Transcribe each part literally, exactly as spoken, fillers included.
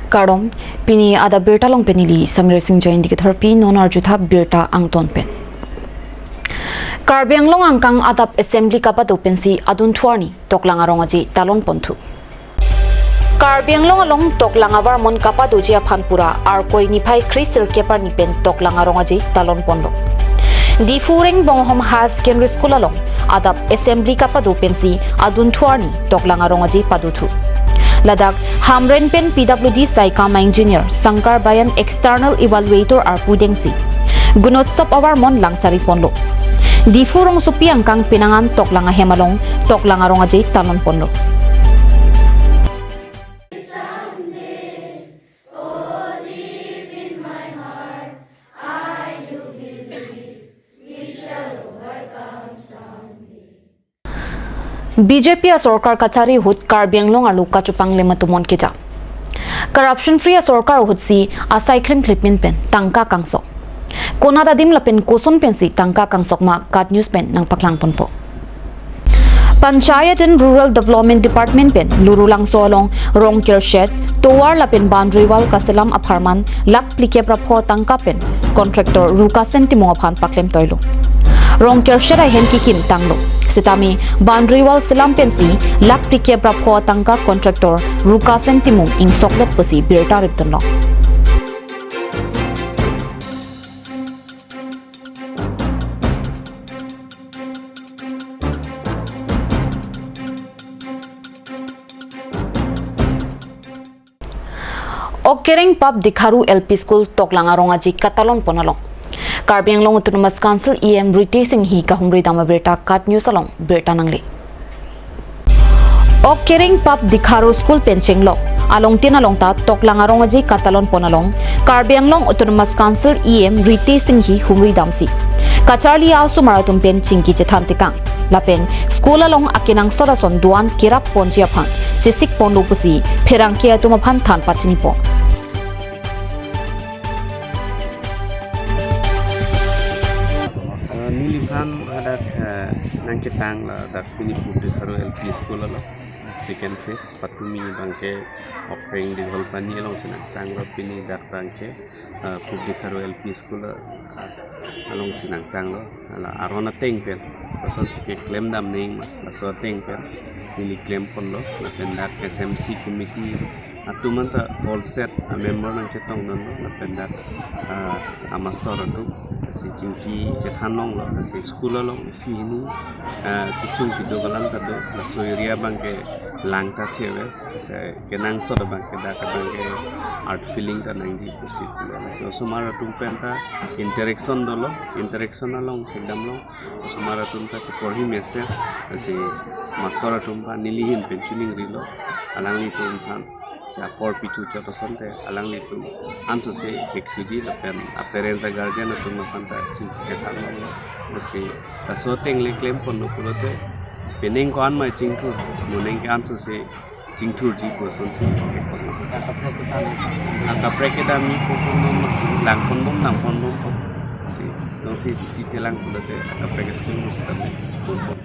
Kardom, pini adap birta along pen neli Samir Singh Jain diketharpi, non arjuthap birta angton pen. Karbi Anglong angkang adap assembly kapado pensi adunthu arni toklang arong aje talon ponthu. Karbi Anglong along toklang avarmon kapadoji aphan pura Arkoi niphai kre sirkep arni pen toklang arong aje talon ponlo. Diphu Rengbonghom Higher Secondary School along adap assembly kapado pensi adunthu arni toklang arong aje padothu. Ladak Hamren pen P W D saikam engineer Shankar Bayan external evaluator arpu dengsi Gunotsop avarmon langchari ponlo. Diphu rongsopi angkang penang an toklang ahem along toklang arong aje talon ponlo. B J P asorkar kachari ahut Karbi Anglong arlo kachopanglem atumon keja. Corruption free asorkar ahutsi asai klimklimin pen tangka kangsok. Konat adim lapen koson pensi tangka kangsok ma KAT News pen nangpaklang ponpo. Panchayat and Rural Development Department pen Lurulangso along rong kershet, tovar lapen boundary wall kaselam apharman lakh phlikep ra pho tangka pen contractor Rukasen Timung aphan paklem toilo. Rong kershet ahem kekim tanglo. Sitame boundary wall selam pensi lakh phlikep ra pho tangka contractor Rukasen Timung ingsoklet pusi birta ripdunlo. Ok Kerengpap Dikharu L P School toklang arong aje katalon pon along Karbi Anglong Autonomous Council E M Ritesh Enghi kahumri dam abirta KAT News along birta nangle. Ok Kerengpap Dikharu School pen chenglok alongtin along ta toklang arong aje katalon pon along Karbi Anglong Autonomous Council E M Ritesh Enghi humri damsi kacharli asomar atum pen chingki chethan tekang lapen school along akenangsot ason do-an kerap ponji aphan chesik ponlo pusi pherangke atum aphan than pachinipo. Eh, neliphan hadak, eh, nangketang ladak pini Pupdikharu L P School along second phase patumi abangke Okreng Digolpani alongsi nangtanglo, pini dak abangke, eh, Pupdikharu L P School, eh, alongsi nangtanglo. Hala aron ateng pen, kosonsi keklem dam nangma, laso ateng pen neli klem ponlo, lapen dak S M C committee atum anta whole set a member nangchetongdunlo, lapen dak, ah, amaster atum si chingki chethan longlo, si school along isi hini, ah, kesung kedo kalang ta do, laso area abangke lang ta theve, si kenangsot abangke dak abangke art filling ta nangji pusi pulo. Si osomar atum pen ta interaction dolo, interaction along thekdamlo. Osomar atum ta keporhi mesen, si master atum aphan neli ahin pen choningrilo, alanglitum aphan si apor pithu chot asonte alanglitum ansose thekthuji lapen a parents a guardian atum aphan ta chingki chethan longlo. Si laso ateng le klem ponlo pulote penang ko-an mai chingthur, mo neng ke ansose chingthurji kosonsi. Akaprek kedam ni koson nom lang pon bom, lang pon bom. Si, nong si siti telang pulote akaprek school mo sitame pon bom.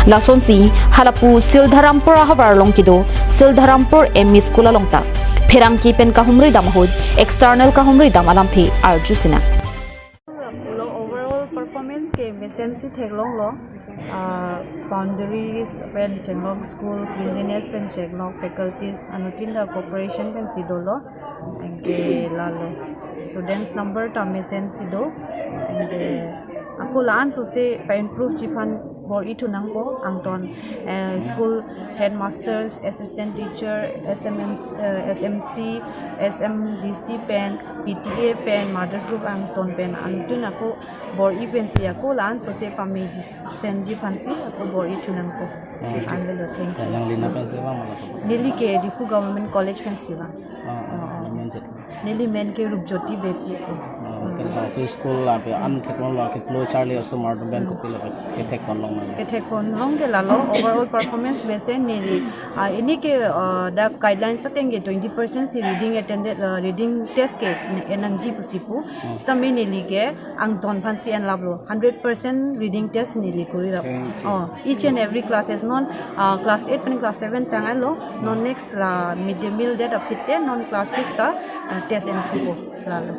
Lasonsi halapu Sildharampur ahavar along kedo Sildharampur M E School along ta pherangke pen kahumri dam ahut external kahumri dam alamthe arju sinang. Lo overall performance ke mesensi theklonglo, ah, boundaries pen chenglok, school cleanliness pen chenglok, faculties anuttin ta cooperation pensi dolo, anke lalo students number ta mesensi do, anke ako la-ansose pa-improve ji aphan bor-i thu nangpo, angton, eh, school headmasters, assistant teacher, S M N, eh, S M C, S M D C pen, P T A pen, mothers group angton pen, anuttin ako bor-i pensi ako la-ansose pameji senji aphansi ako bor-i thu nangpo. Oh, okay. Anvelo, thank you. Ya, nangli na pensi vang ma laso? Neli ke Diphu Government College pensi vang. Oh, oh, oh, oh. Neli menjit. Neli men ke Rupjyoti Beypi. Ten ta si school la pe an thek long lo ke klo charli osomar atum pen kopilo ke thek long lo. Kethek ponlong ke lalo overall performance base neli, ah, ini ke, ah, the guidelines ateng ke twenty percent si reading attended, ah, reading test ke ne-, enangji pusi pu. Sitame neli ke angton aphan si enlap lo. Hundred percent reading test neli kori rap. Thank you. Oh, each and every classes non, ah, class eight pen class seven tang alo. Non next la mid day meal det aphi te non class six ta, ah, test enthupo lalo.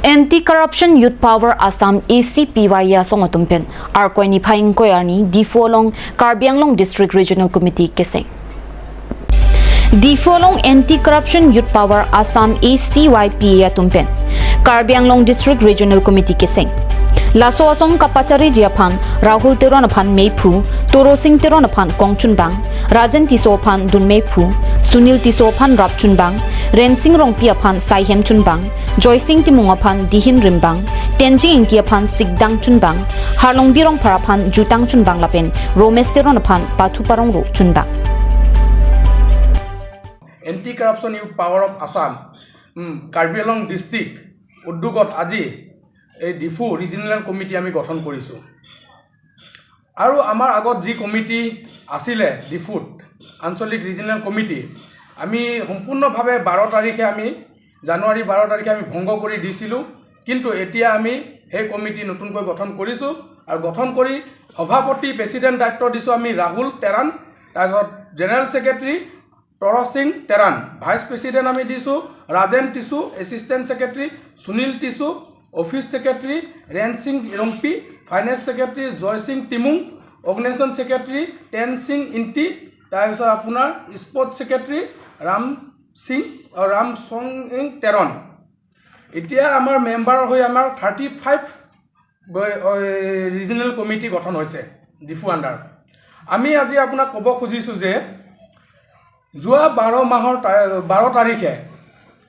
Anti Corruption Youth Power Assam, A C P Y A asong atum pen Arkoi niphai ingkoi arni Diphu along Karbi Anglong District Regional Committee keseng. Diphu along Anti Corruption Youth Power Assam, A C Y P A atum pen Karbi Anglong District Regional Committee keseng. Laso asong kapachariji aphan Rahul Teron aphan meiphu, Toro Sing Teron aphan kongchunbang, Rajen Tisso aphan dunmeiphu, Sunil Tisso aphan rapchunbang, Rensing Rongpi aphan saihem chunbang, Joysing Timung aphan dihin rimbang, Tenzing Ingti aphan sikdang chunbang, Harlongbi Rongphar aphan jutang chunbang lapen Romesh Teron aphan pathu parongro chunbang. Anti Corruption Youth Power of Assam, উম, কাৰ্বি আংলং ডিষ্ট্ৰিক্ট উদ্যোগত আজি এই Diphu regional committee আমি গঠন কৰিছোঁ। আৰু আমাৰ আগত যি কমিটি আছিলে ডিফুত, আঞ্চলিক ৰিজনেল কমিটি, আমি সম্পূৰ্ণভাৱে বাৰ তাৰিখে আমি, জানুৱাৰী বাৰ তাৰিখে আমি ভংগ কৰি দিছিলোঁ। কিন্তু এতিয়া আমি সেই কমিটি নতুনকৈ গঠন কৰিছোঁ আৰু গঠন কৰি সভাপতি, প্ৰেচিডেণ্ট দায়িত্ব দিছোঁ আমি ৰাহুল তেৰাণ, তাৰপিছত জেনেৰেল ছেক্ৰেটাৰী তৰসিং তেৰাণ, ভাইচ প্ৰেচিডেণ্ট আমি দিছোঁ Rajen tissue, assistant secretary Sunil tissue, office secretary ৰেনসিং Rongpi, finance secretary Jaising Timung, organisation secretary টেনসিং ইণ্টি, তাৰপিছত আপোনাৰ স্পৰ্টছ ছেক্ৰেটাৰী ৰাম সিং, আ, ৰাম চং ইং তেৰণ। এতিয়া আমাৰ মেম্বাৰ হৈ আমাৰ থাৰ্টি ফাইভ ৰিজনেল কমিটি গঠন হৈছে ডিফু আণ্ডাৰ। আমি আজি আপোনাক ক'ব খুজিছোঁ যে যোৱা বাৰ মাহৰ তা-, বাৰ তাৰিখে,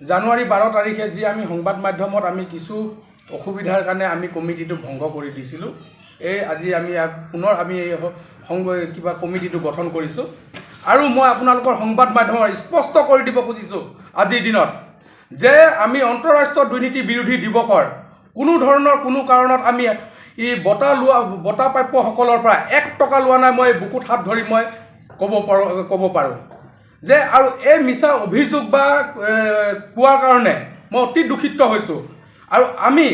জানুৱাৰী বাৰ তাৰিখে যি আমি সংবাদ মাধ্যমত আমি কিছু অসুবিধাৰ কাৰণে আমি কমিটিটো ভংগ কৰি দিছিলোঁ। এই আজি আমি ইয়াত পুনৰ আমি এই স-, সংগ-, কিবা কমিটিটো গঠন কৰিছোঁ। আৰু মই আপোনালোকৰ সংবাদ মাধ্যমত স্পষ্ট কৰি দিব খুজিছোঁ আজিৰ দিনত যে আমি আন্তঃৰাষ্ট্ৰীয় দুৰ্নীতি বিৰোধী দিৱসৰ কোনো ধৰণৰ কোনো কাৰণত আমি এই বঁটা লোৱা, বঁটা প্ৰাপ্যসকলৰ পৰা এক টকা লোৱা নাই, মই বুকুত হাত ধৰি মই ক'ব পাৰোঁ, ক'ব পাৰোঁ যে আৰু এই মিছা অভিযোগ বা, এ, কোৱাৰ কাৰণে মই অতি দুখিত হৈছোঁ। আৰু আমি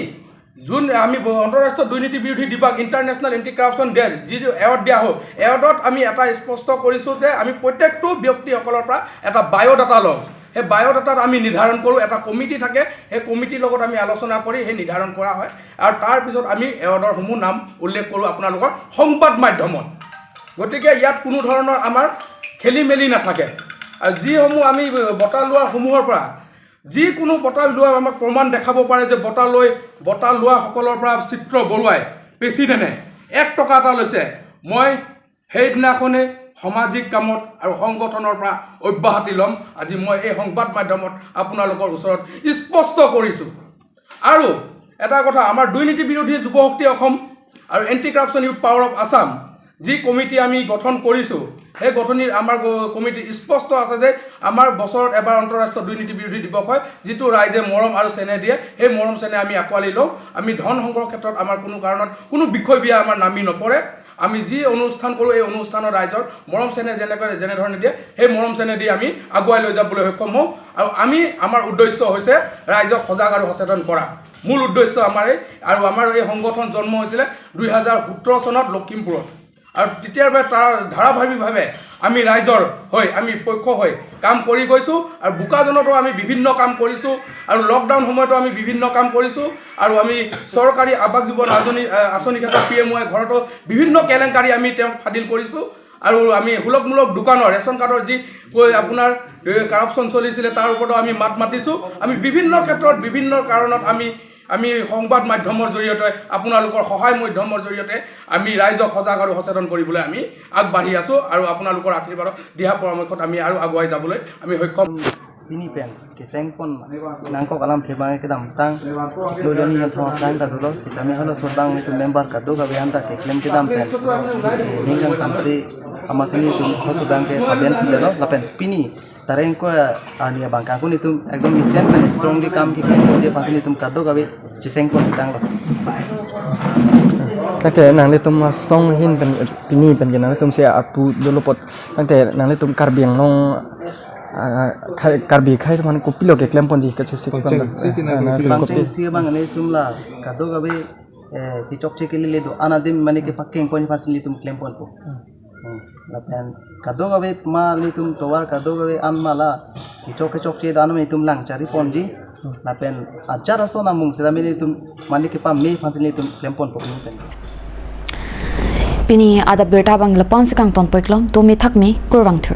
যোন আমি ব-, আন্তঃৰাষ্ট্ৰীয় দুৰ্নীতি বিৰোধী দিৱস, ইণ্টাৰনেশ্যনেল এণ্টি কৰাপশ্যন ডে, যিটো এৱাৰ্ড দিয়া হ'ল, এৱাৰ্ডত আমি এটা স্পষ্ট কৰিছোঁ যে আমি প্ৰত্যেকটো ব্যক্তিসকলৰ পৰা এটা বায়'ডাটা লওঁ। সেই বায়'ডাটাত আমি নিৰ্ধাৰণ কৰোঁ, এটা কমিটি থাকে, সেই কমিটিৰ লগত আমি আলোচনা কৰি সেই নিৰ্ধাৰণ কৰা হয় আৰু তাৰ পিছত আমি এৱাৰ্ডৰসমূহ নাম উল্লেখ কৰোঁ আপোনালোকৰ সংবাদ মাধ্যমত। গতিকে ইয়াত কোনো ধৰণৰ আমাৰ খেলি মেলি নাথাকে। আৰু যিসমূহ আমি বঁটা লোৱাসমূহৰ পৰা যিকোনো বঁটা লোৱা আমাক প্ৰমাণ দেখাব পাৰে যে বঁটা লৈ, বঁটা লোৱাসকলৰ পৰা চিত্ৰ বৰুৱাই, প্ৰেচিডেণ্টে এক টকা এটা লৈছে, মই সেইদিনাখনে সামাজিক কামত আৰু সংগঠনৰ পৰা অব্যাহতি ল'ম। আজি মই এই সংবাদ মাধ্যমত আপোনালোকৰ ওচৰত স্পষ্ট কৰিছোঁ। আৰু এটা কথা, আমাৰ দুৰ্নীতি বিৰোধী যুৱ শক্তি অসম আৰু anti corruption youth power of Assam যি কমিটি আমি গঠন কৰিছোঁ, সেই গঠনিৰ আমাৰ গ-, কমিটিত স্পষ্ট আছে যে আমাৰ বছৰত এবাৰ আন্তঃৰাষ্ট্ৰীয় দুৰ্নীতি বিৰোধী দিৱস হয়, যিটো ৰাইজে মৰম আৰু চেনেহ দিয়ে, সেই মৰম চেনেহ আমি আঁকোৱালি লওঁ। আমি ধন সংগ্ৰহৰ ক্ষেত্ৰত আমাৰ কোনো কাৰণত কোনো বিষয় বিয়া আমাৰ নামি নপৰে। আমি যি অনুষ্ঠান কৰোঁ, এই অনুষ্ঠানত ৰাইজৰ মৰম চেনেহ যেনেকৈ, যেনেধৰণে দিয়ে, সেই মৰম চেনেহ দি আমি আগুৱাই লৈ যাবলৈ সক্ষম হওঁ। আৰু আমি, আমাৰ উদ্দেশ্য হৈছে ৰাইজক সজাগ আৰু সচেতন কৰা। মূল উদ্দেশ্য আমাৰ এই, আৰু আমাৰ এই সংগঠন জন্ম হৈছিলে দুই হাজাৰ সোতৰ চনত লখিমপুৰত। আৰু তেতিয়াৰ পৰা তাৰ ধাৰাবাহিকভাৱে আমি ৰাইজৰ হৈ, আমি পক্ষ হৈ কাম কৰি গৈছোঁ। আৰু বোকাজানতো আমি বিভিন্ন কাম কৰিছোঁ, আৰু লকডাউন সময়তো আমি বিভিন্ন কাম কৰিছোঁ। আৰু আমি চৰকাৰী আৱাস জীৱন আঁচনি, আ, আঁচনি ক্ষেত্ৰত পি এম ৱাই ঘৰতো বিভিন্ন কেলেংকাৰী আমি তেওঁক ফাদিল কৰিছোঁ। আৰু আমি সুলভমূলক দোকানৰ ৰেচন কাৰ্ডৰ যি কৈ আপোনাৰ, এ, কৰাপশ্যন চলিছিলে, তাৰ ওপৰতো আমি মাত মাতিছোঁ। আমি বিভিন্ন ক্ষেত্ৰত, বিভিন্ন কাৰণত আমি, আমি সংবাদ মাধ্যমৰ জৰিয়তে, আপোনালোকৰ সহায় মাধ্যমৰ জৰিয়তে আমি ৰাইজক সজাগ আৰু সচেতন কৰিবলৈ আমি আগবাঢ়ি আছোঁ আৰু আপোনালোকৰ আশীৰ্বাদৰ দিহা পৰামৰ্শত আমি আৰু আগুৱাই যাবলৈ আমি সক্ষম। Pini pen keseng pon nangkok alam thebang kedamtang chiklo jonni nangthong aphrang ta dolo, sitame halaso abang itum member kadokave anta keklem kedam pen, eh, ningkan samse amatsi nelitum halaso abang ke aben thilo lapen pini Tareng ko ani abang kangkun itum ekdom mesen pen strongly kam keklem ponji aphansi itum kadokave cheseng pon tanglo. Tangte nanglitum asong ahin pen pini pen ke nanglitum si atu dolo apot. Tangte nanglitum Karbi Anglong, ah, khai, Karbi akhei atum aphan kopilo keklem ponji kachosi Pangcheng, si ke nanglitum Pangcheng si abang nelitum la kadokave, eh, kechokche kelele do-an adim mane kepakeng ponji aphansi nelitum klem ponpo. Hmm. Lapen kadokave ma nelitum tovar kadokave an ma la kechok kechokche do-an nelitum lang chari ponji. Lapen ajat ason amung seta nelitum mane kepame aphansi nelitum klem ponpo pen. Pini adap abirta abang lapu-an si kangton poiklong, to me thak me kurvangthu.